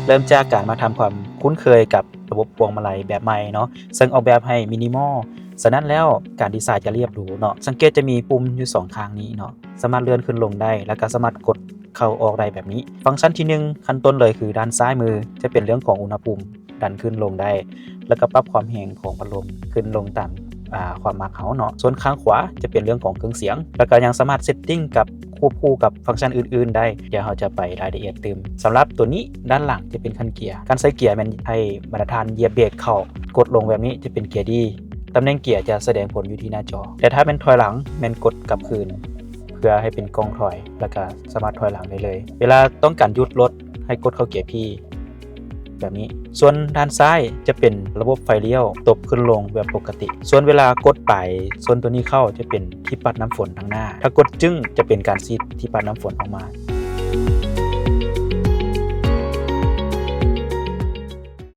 ເລີ່ມຈາກການມາທຳຄວາມຄຸ້ນເຄີຍກັບລະບົບພວງມາໄລແບບໃໝ່ເນາະ, ເຊິ່ງອອກແບບໃຫ້ມິນິມອລ. ສະນັ້ນແລ້ວ ການດີໄຊຈະລຽບຫຼູເນາະ. ສັງເກດຈະມີປຸ່ມຢູ່ສອງຂ້າງນີ້ເນາະ, ສາມາດເລື່ອນຂຶ້ນລົງໄດ້ ແລ້ວກໍສາມາດກົດເຂົ້າອອກໄດ້ແບບນີ້. ຟັງຊັນທີໜຶ່ງ ຂັ້ນຕົ້ນເລີຍຄືດ້ານຊ້າຍມື ຈະເປັນເລື່ອງຂອງອຸນຫະພູມ ດັນຂຶ້ນລົງໄດ້ ແລ້ວກໍປັບຄວາມແຮງຂອງພັດລົມຂຶ້ນລົງຕາມ ອ່າ ຄວາມມັກເຮົາເນາະ. ສ່ວນຂ້າງຂວາຈະເປັນເລື່ອງຂອງເຄື່ອງສຽງ ແລ້ວກໍຍັງສາມາດເຊັດຕິ້ງກັບ ຄວບຄູ່ກັບຟັງຊັນອື່ນໆໄດ້. ດຽວເຮົາຈະໄປລາຍລະອຽດຕື່ມ. ສຳລັບໂຕນີ້ ດ້ານຫຼັງຈະເປັນຄັນເກຍ. ການໃສ່ເກຍແມ່ນໃຫ້ບັນດາທ່ານຢຽບເບຣກເຂົ້າ, ກົດລົງແບບນີ້ຈະເປັນເກຍດີ. ຕຳແໜ່ງເກຍຈະສະແດງຜົນຢູ່ທີ່ໜ້າຈໍ, ແຕ່ຖ້າແມ່ນຖອຍຫຼັງ ແມ່ນກົດກັບຄືນ ເພື່ອໃຫ້ເປັນກ້ອງຖອຍ ແລ້ວກະສາມາດຖອຍຫຼັງໄດ້ເລີຍ. ເວລາຕ້ອງການຢຸດລົດ ໃຫ້ກົດເຂົ້າເກຍພີ ແບບນີ້. ສ່ວນດ້ານຊ້າຍຈະເປັນລະບົບໄຟລ້ຽວ ຕົບຂຶ້ນລົງແບບປົກກະຕິ. ສ່ວນເວລາກົດປາຍສ່ວນໂຕນີ້ເຂົ້າ ຈະເປັນທີ່ປັດນ້ຳຝົນທາງໜ້າ. ຖ້າກົດຈຶ້ງ ຈະເປັນການສີດທີ່ປັດນ້ຳຝົນອອກມາ.